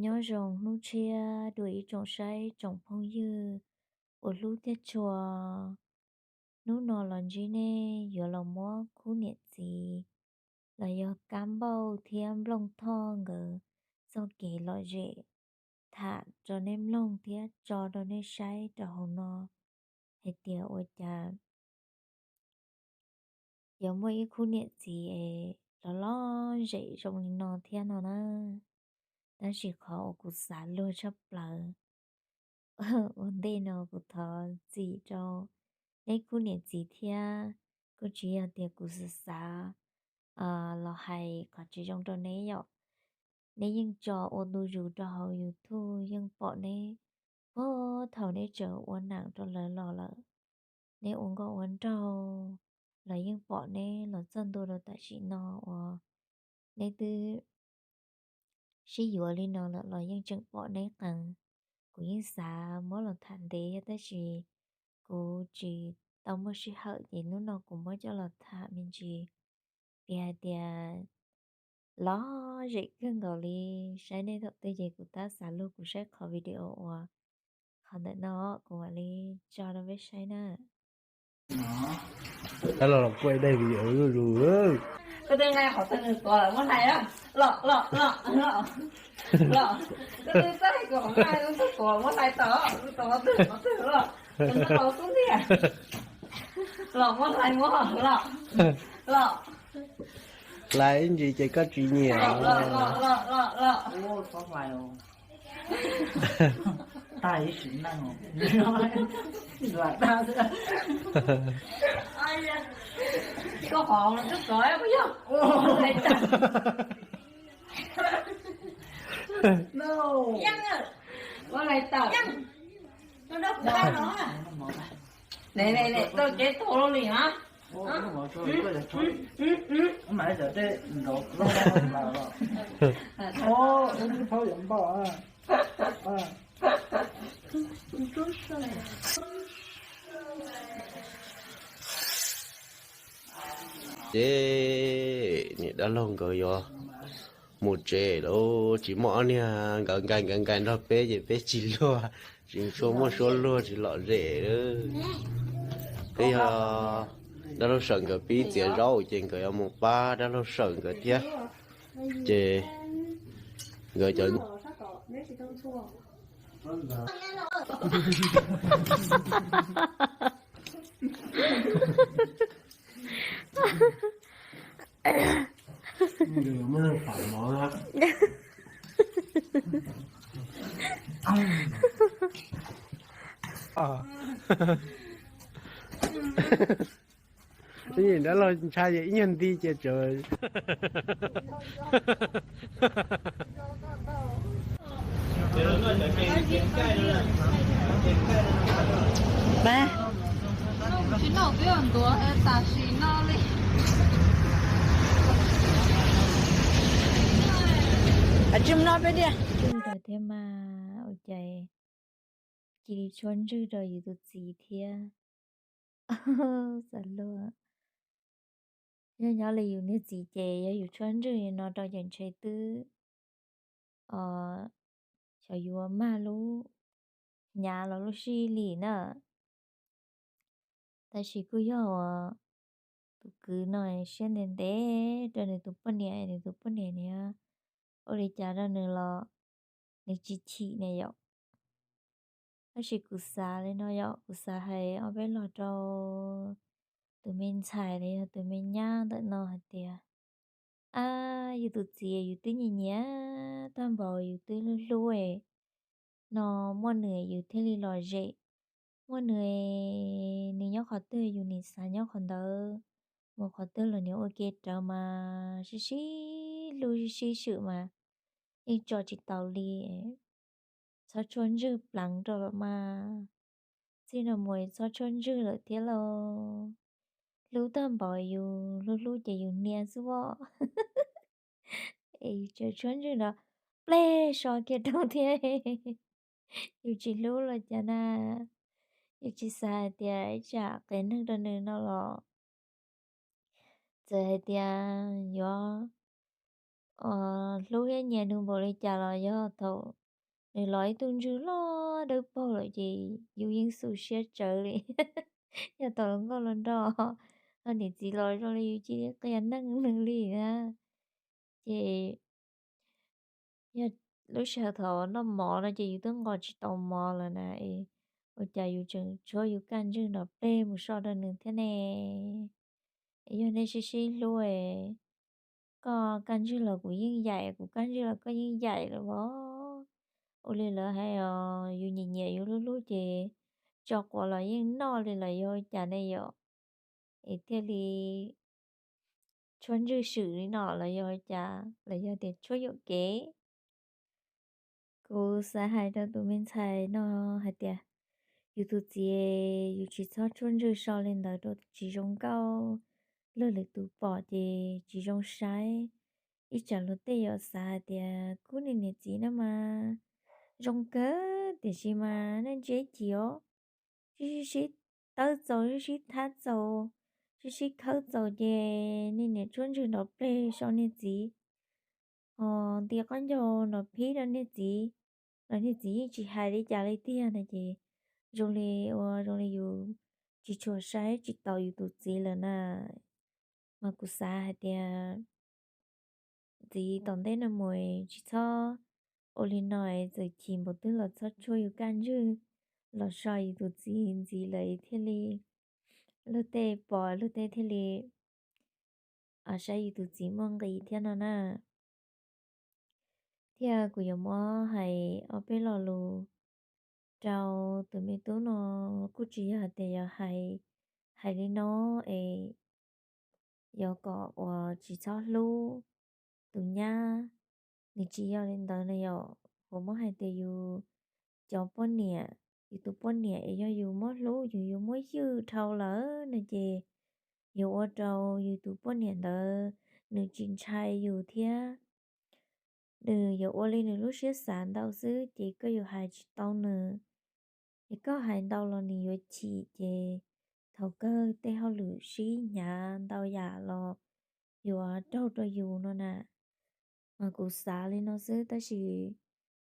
Nyob zoo hnub tshiab dua ib tsoom saib tsoom phooj ywg uas hlub thiab tshua. Hnub no los ntsib nej yuav los muab khub niam txiv los yog Kab Npauj thiab Nplooj Thoj nkawd txoj kev lom zem tham rau nej mloog thiab tso rau nej saib rau hauv no hais tias ua cas yuav muaj ib khub niam txiv es los lom zem zoo li no thiab no na. Tab sis qhov uas kuv xav luag tshaj plaws ua ntej no kuv thov txim rau nej khub niam txiv thiab, kuj tsis yog tias kuv xav xav los hais qhov tsis zoo rau neb yom. Neb yeej tso ua ntu zus rau hauv YouTube yeej pom neb, puag thaum neb tseem ua neej rau lawv los lawm, neb ua nkauj ua nraug los yeej pom neb los txog ntua rau tam sim no uas neb twb sib yuav li no lawm los yeej tseem pom neb qees. Kuv yeej xav muab los tham ntev thiab tab sis kuv tsis tau muaj sij hawm ces hnub no kuv muab coj los tham me ntsis. Vim hais tias lom zem kawg nkaus li, saib nej thaum twg ces kuv tab xav luag kuv saib qhov video uas qhov ntawm no kuv mam li tso rau peb saib na. Tab los los kuaj ib daim video zuj zus. Koj twb nqa qhov twg nws tuav lawm muab hlais los, los, los, los, los. Koj twb txawj hais kuv qhov nqa tus tuav muab hlais tau, tus tuav qhov twg, qhov twg los, tus no los xub ntiag. Los muab hlais muab los, los. Hlais ib ntsis ces koj tsis nyiam. Los, los, los, los, los. Tag ib sim neej. Koj qhov no twb kov yog. Yeej, muab hlais tawm. Neb, neb, neb, tau kev tuag lawm li na. Ces niam dab laug nkawd yuav mus tsev lawm, tsis muaj ob niag nkawd nkaig nkawd nkaig nrog peb ces peb tsis luag, tsis tshua muaj suab luag tsis lom zem. Peb yog dab laug Sawm nkawd pib txiav zaub ces nkawd yuav mus pab dab laug Sawm nkawd thiab. Ces nkawd cov Dab laug ntshai ces ib nyuag nti ces tsawv. Tsis noj peb ua ntuav tam sim no li. Tsis noj peb tiag. Ntswj rau thiab mas ua cas cia li tshuab ntswg rau yus tus txiv thiab. Xav luag. Nyob nyob li yus niag txiv ces yog yus tshuab ntswg li no rau ces ntshe twb xyov yuav mag lub hnyav los lub sij li na. Tab sis kuj yog uas tus kwv no siab ntev ntev rau nws tus poj niam, nws tus poj niam niaj ua li cas rau nws los nws tsis chim na yom. Tab sis kuv xav li no yom, kuv xav hais ob peb los rau tus me ntxhais los yog tus me nyab ntawm no hais tias, ab, yus tus txiv yus twb nyiam nyiam tag npaum, yus twb hlub hlub no, muaj nws yus thiaj li lom zem. Muaj nws, nws nyob qhov twg yus nim xav nyob qhov ntawd, mus qhov twg los nws ua ke rawv mas sib sib hlub sib sib swm mas yeej tso tsis tau li. Txhob tshuab ntswg pleev rau lawm mas. Txij no mus txhob tshuab ntswg lawm thiab lauj. Hlub tag npaum yus hlub hlub ces yus hnia xwb os. Es yus tseem tshuab ntswg no plej so kiag rau thiab. Yus tsis hlub los cas na. Yus tsis xav hais tias ib tsam qias neeg rau nws no los txawm hais tias yuav hlub thiab nyiam nws npaum li cas los yog thaum nws los ib tug ntswg loj dawb paug lawm ces yus yeej xu siab tsawv li. Yog thaum hluas nkauj los nrog niam txiv los zoo li yus cia li qia neej nws li na. Ces yog lub sij hawm thaum noj mov no ces yus twb nqos tsis tau mov lawm na, es ua cas yus tseem tshuab yus kaj ntswg nrov pleg mus so rau nws thiab ne? Es yog nej sib sib hlub, koj kaj ntswg los kuv yeej yaim, kuv kaj ntswg los koj yeej yaim lawm os. Ua li lawv hais os, yus nyiam nyiam yus hlub hlub ces tso quav los yeej noj li los yog cas ne yom? Es thiaj li tshuab ntswg swm li no los yog cas, los yog tias tshuab yuam kev? Kuv xav hais rau tus me ntxhais no hais tias, yus tus txiv, yus tsis txhob tshuab ntswg so li ntawd rau tsis zoo nkauj, luag lwm tus pom ces tsis zoo saib. Ib tsam luag tej yuav xav hais tias kuv niag niam txiv no mas zoo kawg tiam sis mas nej ntsia ib chim os, sib sib sib tawb txaus, sib sib thab txaus, sib sib khawb txaus ces niag niam tshuab ntswg nrov pleg so niag txiv, ho nti qaub ncaug nrov phib rau niag txiv, los niag txiv yeej tsis hais li cas li tiag na. Ces zoo li ua zoo li yus tsis tshua saib tsis taus yus tus txiv lawm na. Mas kuv xav hais tias ntxiv tom ntej no mus tsis txhob ua li no, txawm chim npaum twg los txhob tshuab yus kaj ntswg los so yus tus txiv ntxiv lawm thiaj li luag tej pom luag tej thiaj li saib yus tus txiv muaj nqis thiab no na. Thiab kuv yuav muab hais ob peb lo lus rau tus me tub no, kuj tsis yog hais tias yuav hais, hais li no es yuav kom uas tsis txhob hlub tus nyab, nws tsis yog li ntawd na yom. Kuv muab hais tias yus cov poj niam, yus tus poj niam es yog yus muab hlub, yus yus muab ywj dhau lawm no ces yuav ua rau yus tus poj niam ntawd nws tsis ntshai yus thiab. Nws yuav ua li nws lub siab xav ntau xwb ces koj yuav hais tsis tau nws. Es koj hais ntau los nws yuav chim ces thaum kawg tej hauj lwm sib hnyav ntau yam los yuav raug rau yus no na. Mas kuv xav li no xwb tab sis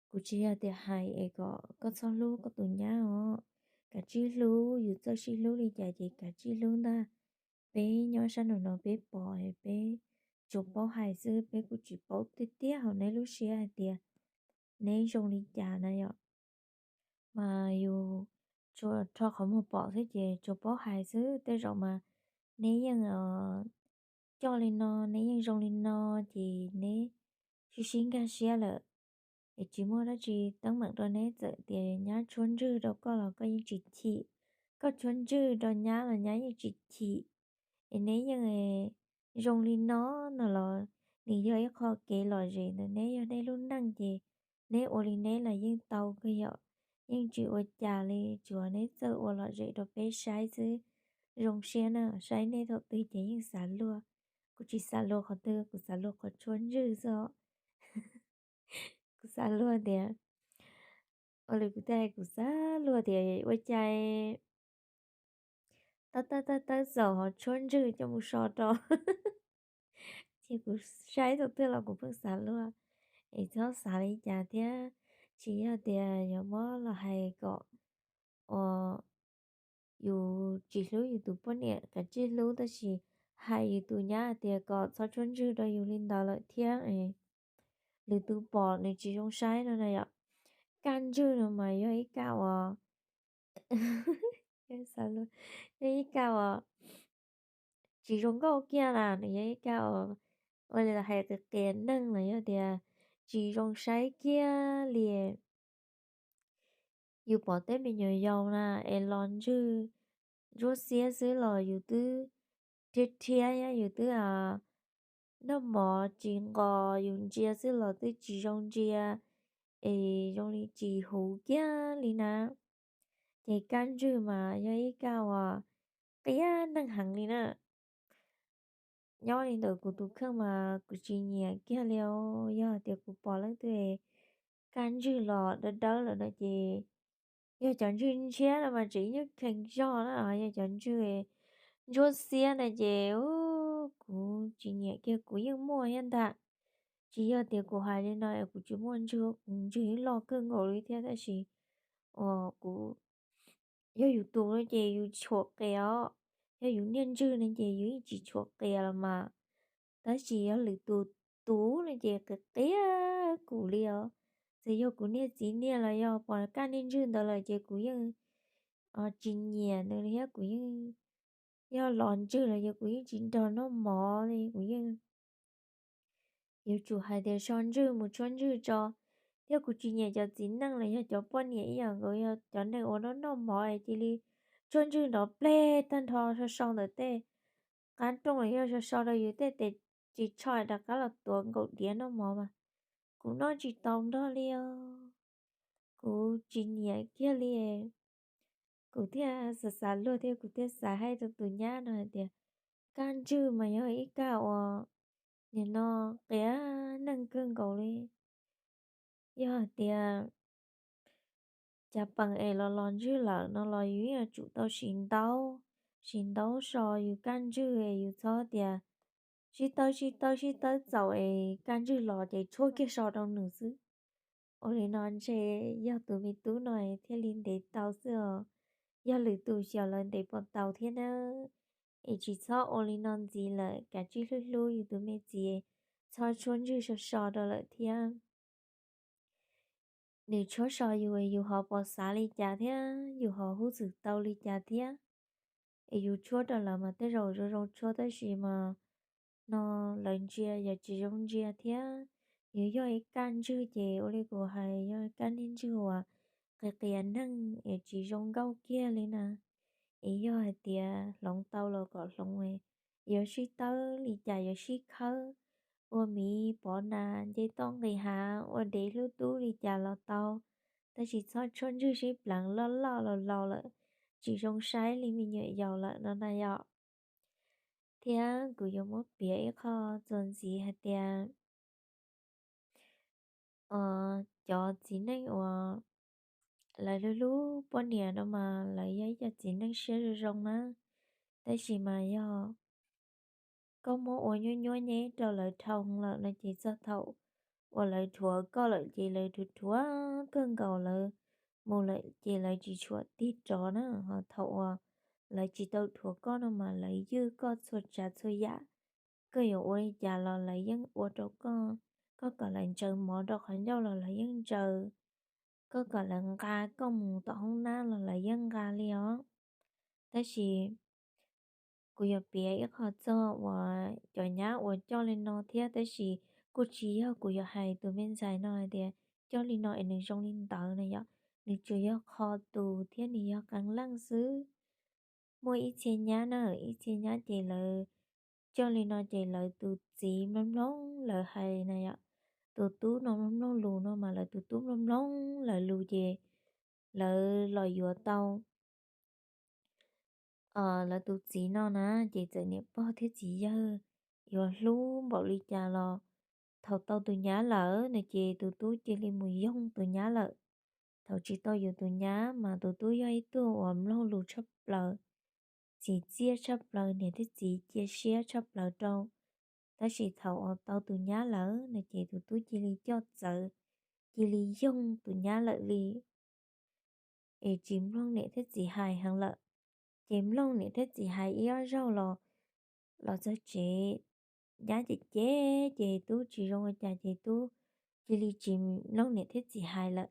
kuv tsis yog tias hais es kom koj txhob hlub koj tus nyab os. Kav tsij hlub, yus txawj sib hlub li cas ces kav tsij hlub ntag. Peb nyob sab nraum no peb pom es peb tsuas paub hais xwb, peb kuj tsis paub tiag tiag hauv neb lub siab hais tias neb zoo li cas na yom. Mas yus tsuas rho qhov muag pom xwb ces tsuas paub hais xwb. Tej zaum mas neb yeej coj li no, neb yeej zoo li no ces neb sib sib nkag siab lawm, es tsis muaj dab tsi teeb meem rau neb. Txawm tias nyab tshuab ntswg rau koj los koj yeej tsis chim, koj tshuab ntswg rau nyab los nyab yeej tsis chim. Es neb yeej zoo li no no los nws yog ib qho kev lom zem ntawm neb, yog neb lub neej ces neb ua li neb los yeej tau kawg yom. Yeej tsis ua cas li, tsuas neb txawj ua lom zem rau peb saib xwb. Zoo siab na, saib nej thaum twg ces yeej xav luag. Kuv tsis xav luag qhov twg, kuv xav luag qhov tshuab ntswg xwb os. Kuv xav luag tias, ua li kuv thiaj hais kuv xav luag tias ua cas tab tab tab tab txaus ho tshuab ntswg coj mus so rau. Ces kuv saib thaum twg los kuv pheej xav luag, es txhob xav li cas thiab. Tsis yog tias yuav muab los hais kom uas yus tsis hlub yus tus poj niam, kav tsij hlub, tab sis hais yus tus nyab hais tias kom txhob tshuab ntswg rau yus li ntawd lawm thiab, lwm tus pom nws tsis zoo saib no na yom. Kaj ntswg no mas yog ib kaj uas, yog ib kaj uas tsis zoo nkauj kiag na, nws yog ib kaj uas ua li los hais qias qias neeg los yog tias tsis zoo saib kiag li. Yus pom tej me nyuam yaus na es los ntswg ntsuab xiab xwb los yus twb rhiab rhiab, yus twb noj mov tsis nqos, yus ntsia xwb los twb tsis zoo ntsia, es zoo li tsis huv kiag li na. Ces kaj ntswg mas yog ib kaj uas qias neeg heev li na. Nyob li ntawm kuv tus kheej mas kuv tsis nyiam kiag li os. Yog tias kuv pom leej twg kaj ntswg los dawb dawb lawm no ces yog cov ntswg ntshiab no mas tseem nyuaj kheev zog na, yog cov ntswg ntsuab xiab na ces kuv tsis nyiam kiag, kuv yeej muaj thiab ntag. Tsis yog tias kuv hais li no es kuv tsis muaj ntswg, kuv ntswg yeej loj kawg nkaus li thiab, tab sis uas kuv, yog yus tus no ces yus tshuam qias os, yog yus niaj ntswg no ces yus yeej tsis tshuam qias los mas, tab sis yog lwm tus tus no ces qias qias kuv li os. Txawm yog kuv niag txiv niag los yog pom kaj niag ntswg ntawd lawm ces kuv yeej tsis nyiam nws li thiab, kuv yeej, yog los ntswg los yog kuv yeej tsis nrog noj mov li, kuv yeej yuav tsum hais tias so ntswg mus tshuab ntswg tso. Thiab kuv tsis nyiam cov txiv neej los yog cov poj niam ib yam nkaus, yog cov neeg uas noj noj mov es cia li tshuab ntswg nrov pleg tag nrho so so ntawm tej qab rooj los yog so so rau yus tej tes, ris tsho rov qab los tuav nkaus diav noj mov mas kuv noj tsis tau nrog li os. Kuv tsis nyiam kiag li. Kuv thiaj xav xav luag thiab kuv thiaj xav hais rau tus nyab no hais tias kaj ntswg mas yog ib kaj uas nim no qias neeg kawg nkaus li. Yog hais tias cas peem es los los ntswg lawm no los yus yeej yuav tsum tau siv ntaub, siv ntaub so yus kaj ntswg es yus txhob tias sib tawb sib tawb sib tawb txaus es kaj ntswg los ces tshuab kiag so rau nws xwb. Ua li no ntshe yog tus me tub no thiaj li ntev tau xwb os. Yog lwm tus xyov lawv ntev puas tau thiab na. Es tsis txhob ua li no ntxiv lawm, kav tsij hlub hlub yus tus me txiv, txhob tshuab ntswg so so rau lawm thiab. Nws tshuab so yus es yus ho puas xav li cas thiab yus ho hub txwm tau li cas thiab? Es yus tshuab rau lawv mas tej zaum zoo zoo tshuab tab sis mas no lawv ntsia yog tsis zoo ntsia thiab. Yus yog ib kaj ntswg ces ua li kuv hais yog kaj niag ntswg uas qias qias neeg es tsis zoo nkauj kiag li na. Es yog hais tias hloov tau los kom hloov, yuav sib tawb li cas yuav sib khawb, ua miv pov nas nce toj nqis hav ua dev hlub tub li cas los tau, tab sis txhob tshuab ntswg sib pleev loj loj laus laus lawm, tsis zoo saib li me nyuam yaus lawm no na yom. Thiab kuv yuav muab piav ib qho txuas ntxiv hais tias cov txiv neej uas lawv hlub hlub poj niam no mas lawv yog ib co txiv neej siab zoo zoo na, tab sis mas yog koj muab ua nyuab nyuab nyeb rau lawv dhau lawm no ces txog thaum uas lawv dhuav koj lawm ces lawv dhuav dhuav kawg nkaus lawv mus lawm ces lawv tsis tshuam tig rov na. Ho thaum uas lawv tsis tau dhuav koj no mas lawv ywj koj txhua tsav txhua yam. Koj yuav ua li cas los lawv yeej ua rau koj. Koj kom lawv ntsaws mov rau qhov ncauj los lawv yeej ntsaws. Koj kom lawv nqa koj mus tom hoob nab los lawv yeej nqa li os. Tab sis kuv yuav piav ib qho txog uas cov nyab uas coj li no thiab, tab sis kuj tsis yog kuv yuav hais tus me ntxhais no hais tias coj li no es nws zoo li ntawd na yom. Nws tsuas yog qho tus thiab nws yog qee leej xwb. Muaj ib txhia nyab na, ib txhia nyab ces lawv coj li no ces lawv tus txiv mloog mloog lawv hais na yom. Tus tub no mloog mloog lus no mas lawv tus tub mloog mloog lawv lus ces lawv los yuav tau lawv tus txiv no na, ces txawm niam pog thiab txiv yawg yuav hlub npaum li cas los thaum tau tus nyab lawm no ces tus tub cia li mus yoog tus nyab lawm. Thaum tsis tau yus tus nyab mas tus tub yog ib tug uas mloog lus tshaj plaws, txiv txiaj tshaj plaws, niam thiab txiv cia siab tshaj plaws rau. Tab sis thaum uas tau tus nyab lawm no ces tus tub cia li coj txawv, cia li yoog tus nyab lawm li, es tsis mloog niam thiab txiv hais heev lawm. Ces mloog niam thiab txiv hais ib ob zaug los, los txog tsev, nyab cem cem ces tub tsis zoo ua cas ces tub cia li tsis mloog niam thiab txiv hais lawm,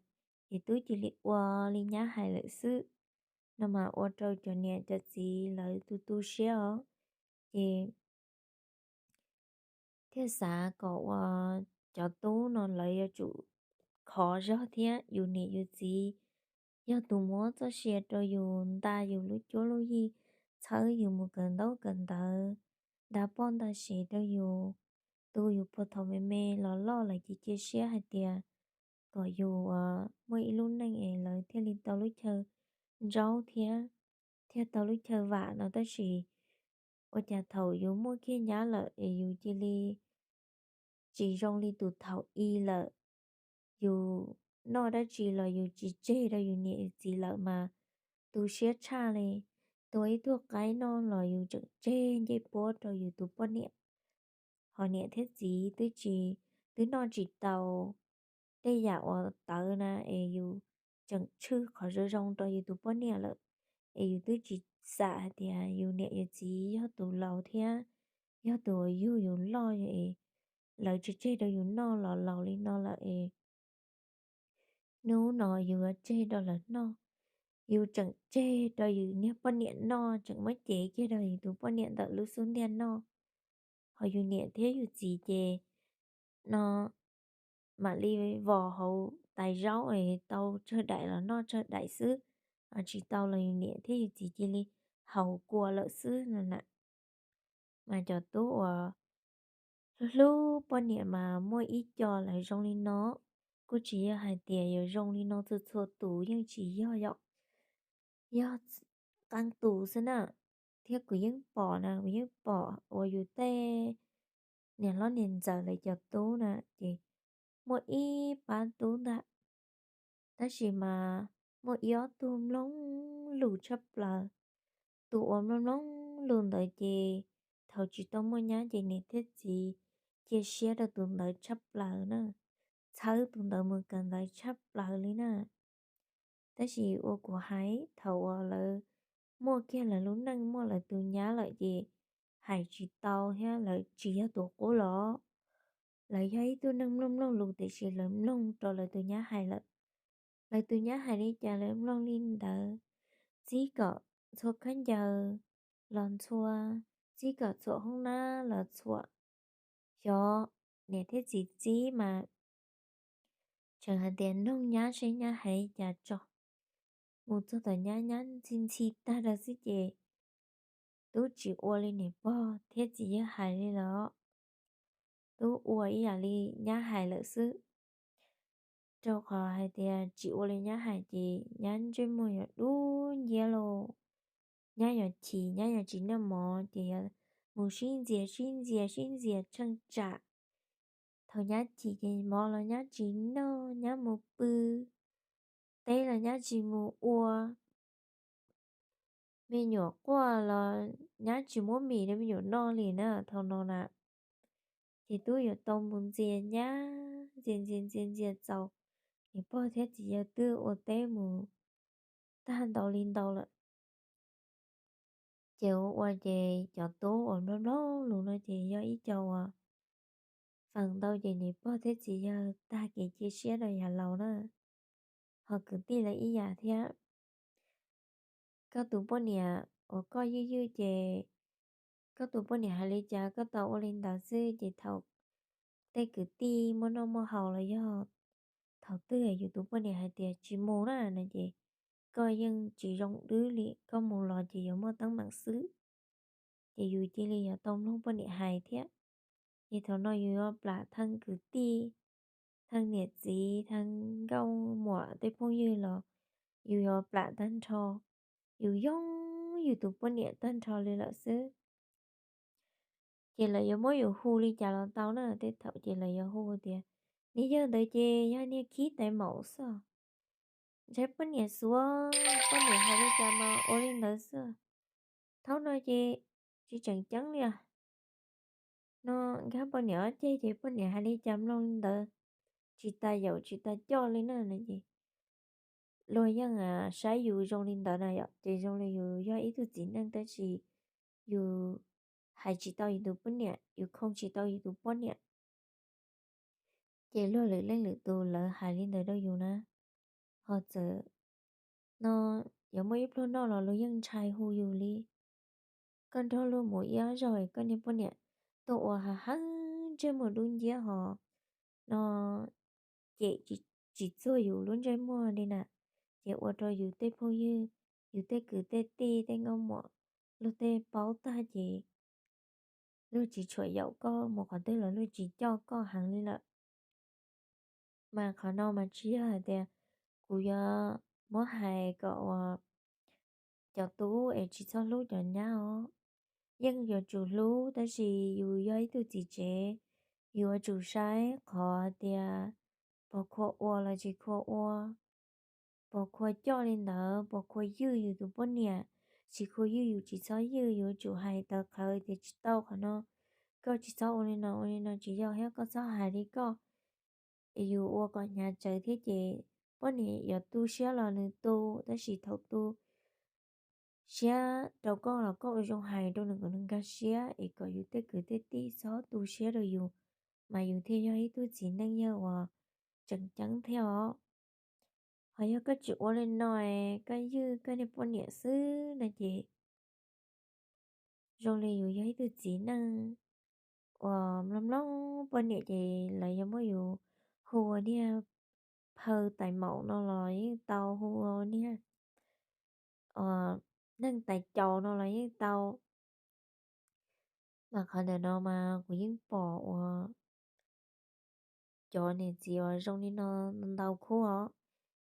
ces tub cia li ua li nyab hais lawm xwb. No mas ua rau cov niam cov txiv lawv tu tu siab os. Ces thiaj xav kom uas cov tub no lawv yuav tsum khov zog thiab, yus niam yus txiv yog tus muab txoj sia rau yus, nta yus lub cuab lub yig, txhawb yus mus kawm ntaub kawm ntawv, nta poj nta sev rau yus, tu yus puag thaum me me los loj lawm ces cia siab hais tias kom yus muaj ib lub neej es lawv thiaj li tau lub chaw ntsaub thiab, thiaj tau lub chaw vam no, tab sis ua cas thaum yus muaj kiag nyab lawm es yus cia li tsis zoo li tus thaum i lawm. Yus noj dab tsi los yus tsis tseg rau yus niam yus txiv lawm mas tu siab tshaj li. Tua ib tug qaib noj los yus tseem tseg ncej puab rau yus tus poj niam. Ho niam thiab txiv twb tsis twb noj tsis tau tej yam uas tawv na es yus tseem tshwj qhov zoo zoo rau yus tus poj niam lawm, es yus twb tsis xam hais tias yus niam yus txiv yog tus laus thiab yog tus uas yug yus loj es lawv tseg tseg rau yus noj los laus li no lawm es hnub no yus yuav tseg rau lawv noj. Yus tseem tseg rau yus niag poj niam noj, tseem muab cev kiag rau yus tus poj niam ntawm lub xub ntiag noj. Ho yus niam thiab yus txiv ces no mam li vos hauv tais zaub es tau tsawg daim los noj tsawg daim xwb, tsis tau los yus niam thiab yus txiv cia li haus kua lawm xwb no na. Mas cov tub uas hlub hlub poj niam mas muaj ib co lawv zoo li no, kuj tsis yog hais tias yuav zoo li no txhua txhua tus, yeej tsis yog, yog qee tus xwb na. Thiab kuv yeej pom na, kuv yeej pom uas yus tej niam hlob niam ntxawm lawv cov tub na ces muaj ib pab tub ntag, tab sis mas muaj ib ob tug mloog lus tshaj plaws. Tus uas mloog mloog lus ntawd ces thaum tsis tau muaj nyab ces niam thiab txiv cia siab rau tus ntawd tshaj plaws na, txhawb tus ntawd mus kawm ntawv tshaj plaws li na. Tab sis ua kuv hais, thaum uas lawv muaj kiag lawv lub neej muaj lawv tus nyab lawm ces hais tsis tau thiab lawv tsis yog tus qub los. Lawv yog ib tug neeg mloog mloog lus tiam sis lawv mloog rau lawv tus nyab hais lawm. Lawv tus nyab hais li cas lawv mloog li ntawd, txib kom ntxhua khaub ncaws los ntxhua, txib kom txhuam hoob nab los txhuam. Xyov niam thiab txiv txib mas tseem hais tias noog nyab seb nyab hais li cas tso. Mus txog tom nyab, nyab ntxhi ntxhi tag rau xwb ces tub tsis ua li niam pog thiab txiv yawg hais li lawm, tub ua ib yam li nyab hais lawm xwb. Rau qhov hais tias tsis ua li nyab hais ces nyab ntsej muag yuav dub nciab lauj. Nyab yuav chim, nyab yuav tsis noj mov ces yuav mus sib ntxias sib ntxias sib ntxias tsheej tsam. Thaum nyab chim ces mov los nyab tsis noj, nyab mus pw, teb los nyab tsis mus ua, me nyuam quaj los nyab tsis muab mis rau me nyuam noj li na thaum no na. Ces tub yuav tau mus ntxias nyab, ntxias ntxias ntxias ntxias txaus niam pog thiab txiv yawg twb ua teb mus tag ntau li ntau lawm. Ces ua ua ces cov tub uas mloog mloog lus no ces yog ib co uas feem ntau ces niam pog thiab txiv yawg tag kev cia siab rau yav laus na. Ho kwv tij los ib yam thiab. Koj tus poj niam uas koj ywj ywj ces koj tus poj niam hais li cas koj tau ua li ntawd xwb ces thaum tej kwv tij muaj noj muaj haus los yog thaum twg yus tus poj niam hais tias tsis mus na no ces koj yeej tsis zoo dwb li, koj mus los ces yuav muaj teeb meem xwb. Ces yus cia li yuav tau mloog poj niam hais thiab. Ces thaum no yus yuav plam theej kwv tij, theej niam txiv, theej nkauj muam tej phooj ywg los yus yuav plam tag nrho, yus yoog yus tus poj niam tag nrho li lawm xwb. Ces lawv yuav muab yus hu li cas los tau na, tej thaum ces lawv yuav hu tias niag yawg ntawd ces yog niag khib tais maum xwb, ntshai poj niam xuav, poj niam hais li cas mas ua li ntawd xwb. Thaum no ces tsis tseem ceeb li os. No nkag poj niam ob ceg ces poj niam hais li cas mloog li ntawd, tsis tas yaum tsis tas coj li na no ces luag yeej saib yus zoo li ntawd na yom, ces zoo li yus yog ib tug txiv neej tab sis yus hais tsis tau yus tus poj niam, yus khoo tsis tau yus tus poj niam. Ces luag lwm leej lwm tus lawv hais li ntawd rau yus na, ho txawm no yuav muaj ib pluag noj los luag yeej ntshai hu yus li. Koj nrog luag mus ib ob zaug es koj niag poj niam tuaj ua ha heev ntsej muag dub nciab ho no cem tsis txuag yus lub ntsej muag li na, ces ua rau yus tej phooj ywg, yus tej kwv tej tij tej nkauj muam, luag tej paub tag ces luag tsis tshua yaum koj, mus qhov twg los luag tsis coj koj heev li lawm. Mas qhov no mas tsis yog hais tias kuv yuav muab hais kom uas cov tub es tsis txhob hlub cov nyab os. Yeej yuav tsum hlub tab sis yus yog ib tug txiv tsev, yuav tsum saib qhov tias puas khua ua los tsis khua ua, puas khua coj li ntawd, puas khua ywj yus tus poj niam, tsis khua ywj yus tsis txhob ywj, yuav tsum hais tawv qhawv tias tsis tau qhov no, koj tsis txhob ua li no ua li no tsis yog thiab, koj txhob hais li koj. Es yus ua kom hnyav tsawv thiab ces poj niam yuav tu siab los nws tu, tab sis thaum tu siab rau koj los koj ua zoo hais rau nws kom nws nkag siab es kom yus tej kwv tej tij txhob tu siab rau yus, mas yus thiaj yog ib tug txiv neej yawg uas tseem ceeb thiab os. Ho yog koj tsis ua li no, koj ywj koj niag poj niam xwb no ces zoo li yus yog ib tug txiv neej uas mloog mloog poj niam ces lawv yuav muab yus hu ua niag phaw tais maum no los yeej tau, hu ua niag neeg tais caus no los yeej tau. Mas qhov ntawm no mas kuv yeej pom uas cov niam txiv uas zoo li no ntau khub os.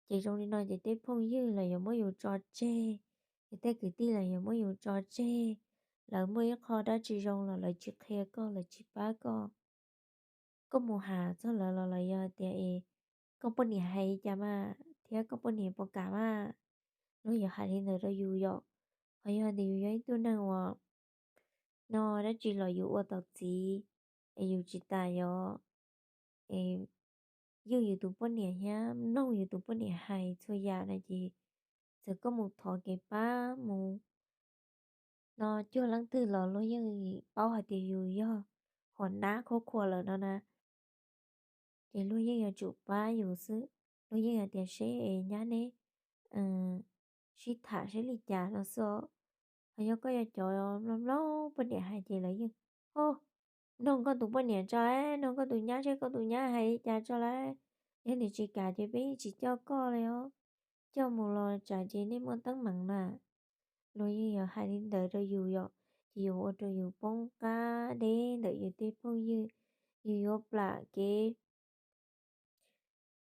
Ces zoo li no ces tej phooj ywg los yuav muab yus tso tseg, ces tej kwv tij los yuav muab yus tso tseg. Lawv muaj ib qho dab tsi zoo los lawv tsis qhia koj, lawv tsis pab koj. Koj mus has txog lawv los lawv yog tias es koj poj niam hais li cas mas thiab koj poj niam puas kam mas, luag yuav hais li ntawd rau yus yom. Ho yog tias yus yog ib tug neeg uas no dab tsi los yus ua tau txiv, es yus tsis tas yuav ywj yus tus poj niam thiab mloog yus tus poj niam hais txhua yam no ces txawm koj mus thov kev pab mus no cuag leej twg los luag yeej paub hais tias yus yog hom nab khuab khua lawm no na. Ces luag yeej yuav tsum pab yus xwb, luag yeej hais tias seb es nyab neb sib tham seb li cas no xwb os. Ho yog koj yog cov mloog mloog poj niam hais ces lawv yeej, o, noog koj tus poj niam tso lauj, noog koj tus nyab seb koj tus nyab hais li cas tso lauj. Yog nws tsis kam ces peb yeej tsis coj koj li os, coj mus los tsam ces nej muaj teeb meem na. Luag yeej yuav hais li ntawd rau yus yom, ces yuav ua rau yus poob qab deb ntawm yus tej phooj ywg, yus yuav plam kev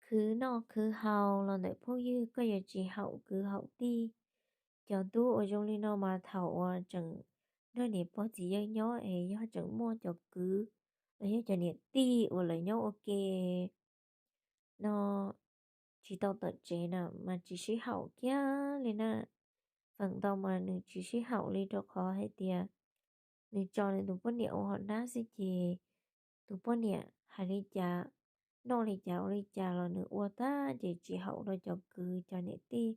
khwv noj khwv haus los ntawm phooj ywg, koj yuav tsis haum kwv haum tij. Cov tub uas zoo li no mas thaum uas tseem nrog niam pog txiv yawg nyob es yog tseem muaj cov kwv los yog cov niam tij uas lawv nyob ua ke no tsis tau tom tsev na mas tsis sib haum kiag li na. Feem ntau mas nws tsis sib haum li rau qhov hais tias nws tso nws tus poj niam ua hom nab xwb ces tus poj niam hais li cas, noj li cas ua li cas los nws ua tag ces tsis haum rau cov kwv cov niam tij,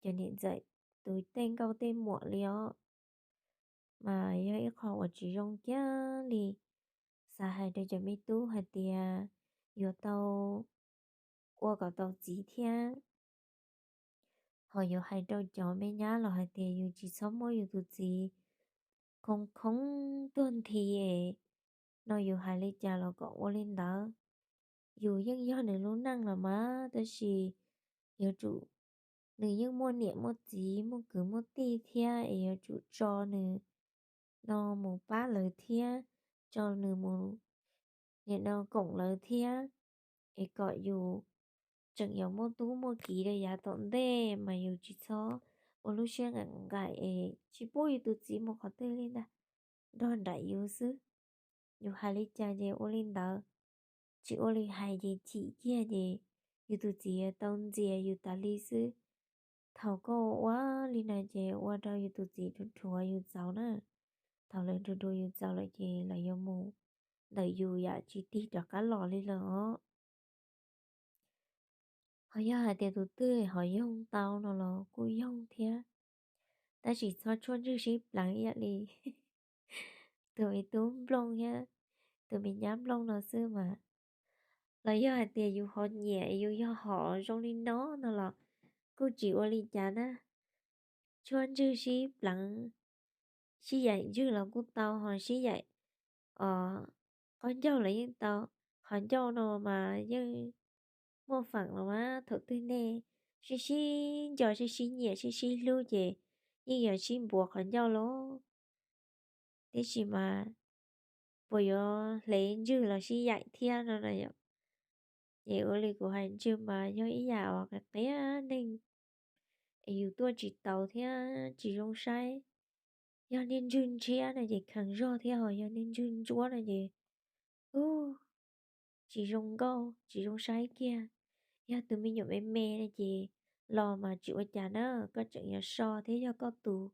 cov niam ntxawm tus tej nkauj tej muam li os. Mas yog ib qho uas tsis zoo kiag li. Xav hais rau cov me tub hais tias yuav tau ua kom tau txiv thiab. Ho yuav hais rau cov me nyab los hais tias yus tsis txhob muab yus tus txiv khoo khoob tuag nthi es no yus hais li cas los kom ua li ntawd. Yus yeej yog nws lub neej los mas, tab sis yuav tsum, nws yeej muaj niam muaj txiv muaj kwv muaj tij thiab es yuav tsum tso nws no mus pab lawv thiab, tso nws mus nim no koom lawv thiab, es kom yus tseem yuav muaj tub muaj kiv rau yav tom ntej mas yus tsis txhob ua lub siab nqaim nqaim es tsis pub yus tus txiv mus qhov twg li ntag, nrog nraim yus xwb. Yus hais li cas ces ua li ntawd, tsis ua li hais ces chim kiag ces yus tus txiv tau ntxias yus tas li xwb. Thaum koj ua li no ces ua rau yus tus txiv rhuav rhuav yus txaus na. Thaum lawv rhuav rhuav yus txaus lawm ces lawv yuav mus ntawm yus yam tsis tig rov qab los li lawm os. Ho yog hais tias tus twg ho yoog tau no los kuj yoog thiab, tab sis txhob tshuaj ntswg sib pleev ib yam li tus me tub nplooj thiab tus me nyab nplooj no xwb mas. Los yog hais tias yus ho nyiam yus yog hom zoo li no no los kuj tsis ua li cas na. Tshuaj ntswg sib pleev, sib yaim ntswg los kuj tau, ho sib yaim qaub ncaug los yeej tau. Qhov ncauj no mas yeej muaj feem los mas thaum twg nej sib sib nco sib sib nyiam sib sib hlub ces yeej yuav sib npuav qhov ncauj lauj. Tiam sis mas puas yuav hle ntswg los sib yaim thiab no na yom? Ces ua li kuv hais ntswg mas yog ib yam uas qia qia neeg es yus tuaj tsis taus thiab tsis zoo saib. Yog niag ntswg ntshiab no ces kheev zog thiab, ho yog niag ntswg ntsuab no ces ub, tsis zoo nkauj tsis zoo saib kiag. Yog tus me nyuam me me no ces los mas tsis ua cas na, koj tseem yuav so thiab yog koj tus,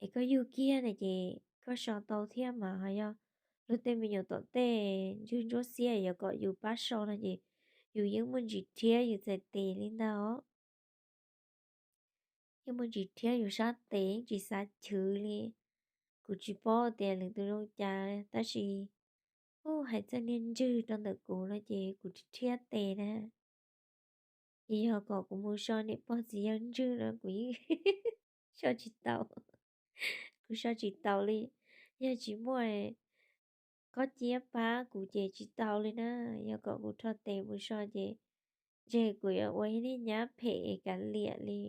es koj yug kiag na ces koj so tau thiab mas. Ho yog luag tej me nyuam tom tej ntswg ntsuab xiab yuav kom yus pab so no ces yus yeej muaj ntsis rhiab yus txhais tes li ntag os. Yeej muaj ntsis rhiab yus sab tes yeej tsis xav chwv li. Kuv tsis paub tias lwm tus zoo cas tab sis, u, hais txog niag ntswg rau ntawm kuv no ces kuv rhiab tes na. Ces yog kom kuv mus so niam pog txiv yawg ntswg no kuv yeej so tsis tau. Kuv so tsis tau li. Yog tsis muaj kob ciab pab kuv ces tsis tau li na. Yog kom kuv rho tes mus so ces ntshe kuv yuav ua ib niag nyab phem kav liam li.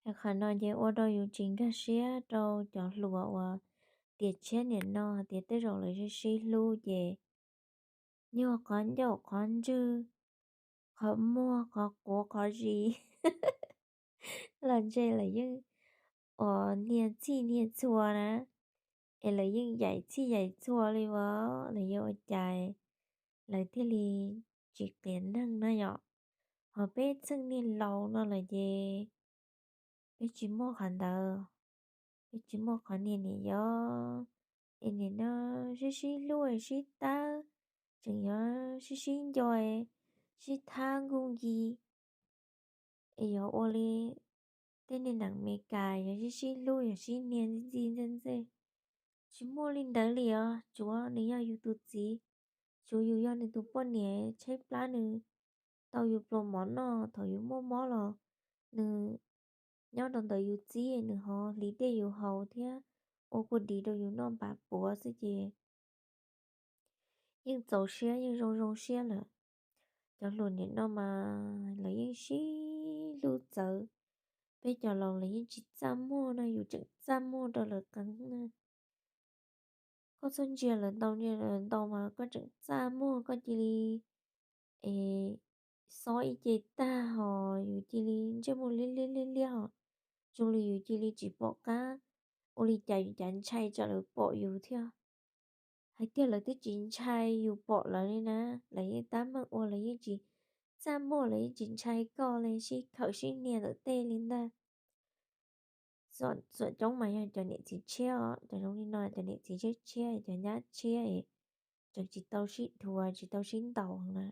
Qhov no ces ua rau yus tsis nkag siab rau cov hluas uas tiam tshiab niam no tias tej zaum lawv sib sib hlub ces nyuag qhov ncauj qhov ntswg, qhov muag qhov quav qhov zis los ntshe lawv yeej ua niag txhij niag txhua na, es lawv yeej yaim txhij yaim txhua li as, los yog ua cas lawv thiaj li tsis qias neeg na yom. Ho peb txheej niag laus no lawm ces peb tsis muaj qhov ntawd, peb tsis muaj qhov niag niam yog, es niam no sib sib hlub sib tawb, tseem yuav sib sib nco, sib thab nkuj nci, es yuav ua li tej niag neeg Amelikas yuav sib sib hlub yuav sib niag ntxi ntxi ntxej ntxej. Tsis muaj li ntawd li os, tsuav nws yog yus tus txiv, tsuav yus yog nws tus poj niam tshaib plab nws tau yus pluas mov noj, thaum yus muaj mob los nws nyob rau ntawm yus txib, nws ho hliv dej yus haus thiab ua kua dis rau yus noj npam puav xwb ces yeej txaus siab yeej zoo zoo siab lawm. Cov hluas niam no mas lawv yeej sib hlub txawv, peb cov laus lawv yeej tsis txaj muag no, yus tseem txaj muag rau lawv qees na. Koj txhob ntsia lawv ntau, ntsia lawv ntau mas koj tseem txaj muag, koj cia li es xob ib ce tag hos yus cia li ntsej muag liab liab liab liab hos zoo li yus cia li tsis pom qab ua li cas yus cav ntshai tsam lawv pom yus thiab. Hais tias lawv twb tsis ntshai yus pom lawv li na, lawv yeej tab meeg ua, lawv yeej tsis txaj muag, lawv yeej tsis ntshai koj li, sib khawm sib nias ntawm tej li ntag. Txawm coob mas yog cov niam txiv tshiab os, cov zoo li no cov niam txiv tshiab tshiab, cov nyab tshiab es tseem tsis tau sib dhuav tsis tau sib ntaus na.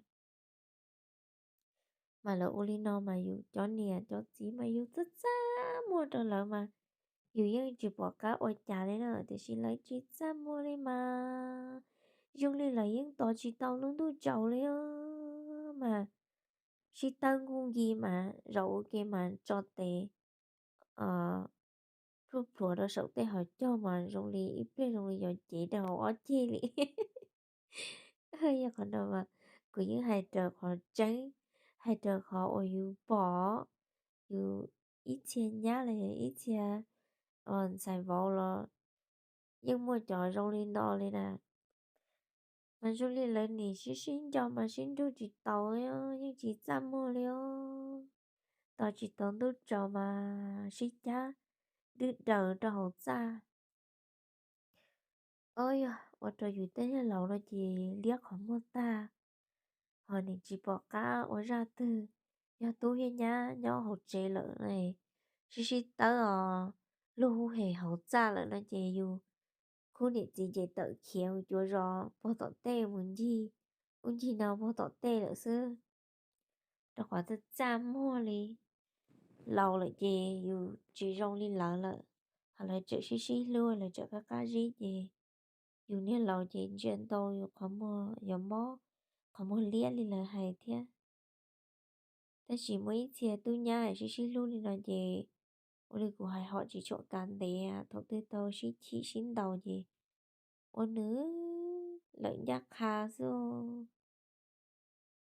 Mas lawv ua li no mas yus cov niam cov txiv mas yus txaj txaj muag rau lawv mas yus yeej tsis pom qab ua cas li na, tiam sis lawv tsis txaj muag li mas zoo li lawv yeej tos tsis tau lub ntuj tsaus li os mas sib tawb nkuj nci mas zaum ua ke mas tso tes plhuj plhuav rau saum tej hauv caug mas zoo li ib pliag zoo li yuav cev rau hauv ob ceg li. Yog qhov no mas kuv yeej hais raws qhov tseeb, hais raws qhov uas yus pom, yus ib txhia nyab los yog ib txhia ntxhais vauv los yeej muaj cov zoo li no li na. Mas zoo li lawv nim sib sib nco mas sib nrug tsis taus, yeej tsis txaj muag li os. Tos tsis tau ntuj tsaus mas sib cab dwb daws rau hauv txaj. Ob, yog ua rau yus tej niag laus no ces liab qhov muag tag, ho nim tsis pom qab ua zaj twg. Yog tub thiab nyab nyob hauv tsev lawm, sib sib tawb os, luag hu hem hauv txaj lawm no ces yus khub niam txiv ces tawm khiav mus cuav zos puag tom tej mus ncig ub ncig no puag tom tej lawm xwb. Rau qhov txaj txaj muag li, laus lawm ces yus tsis zoo li lawv lawm, ho lawv tseem sib sib hlub lawv tseem qab qab zib ces yus niag laus ces ntsia ntau yus qhov muag yuav mob, qhov muag liab li lawv hais thiab. Tab sis muaj ib txhia tub nyab sib sib hlub li no ces ua li kuv hais hom tsis tshua kav ntev, thaum twg tau sib chim sib ntaus ces ua nws lawm ncaj qha xwb.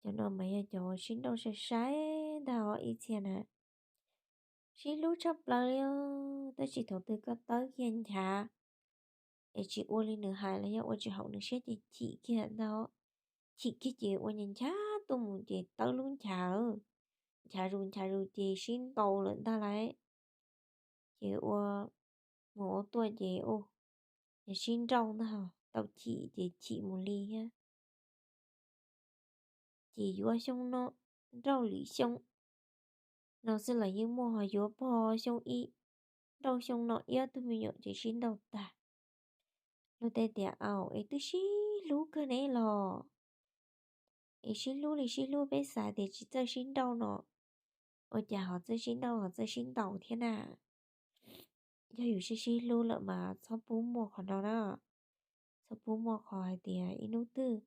Cov no mas yog cov uas sib nrauj sai sai ntag os ib txhia na. Sib hlub tshaj plaws li os, tab sis thaum twg koj tawb kiag nchav es tsis ua li nws hais los yog ua tsis haum nws siab ces chim kiag ntag. Chim kiag ces ua nchav nchav tuaj mus ces tawb lub nchav, nchav zus nchav zus ces sib ntaus lawm ntag lauj. Ces ua mus ua tuaj ces ua, ces sib nrauj ntag, tau chim ces chim mus li thiab. Ces yuav xyoo no nrauj lwm xyoo no xwb los yeej muaj, ho yuav pog xyoo ib nrauj xyoo no ib ob tug me nyuam ces sib nrauj tag. Luag teb tias, Au, es twb sib hlub kawg ne los? Es sib hlub li sib hlub peb xav tias tsis txawj sib nrauj no, ua cas ho txawj sib nrauj ho txawj sib ntaus thiab na? Yog yus sib sib hlub lawm mas txhob pub muaj qhov no na, txhob pub muaj qhov hais tias ib hnub twg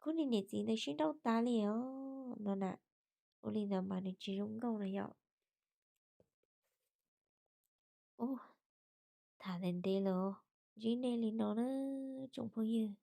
koj niag niam txiv ntawd sib nrauj tas li os no na. Ua li ntawd mas nws tsis zoo nkauj na yom. Ub, tham ntev ntev los ntsib nej li no na tsoom phooj ywg.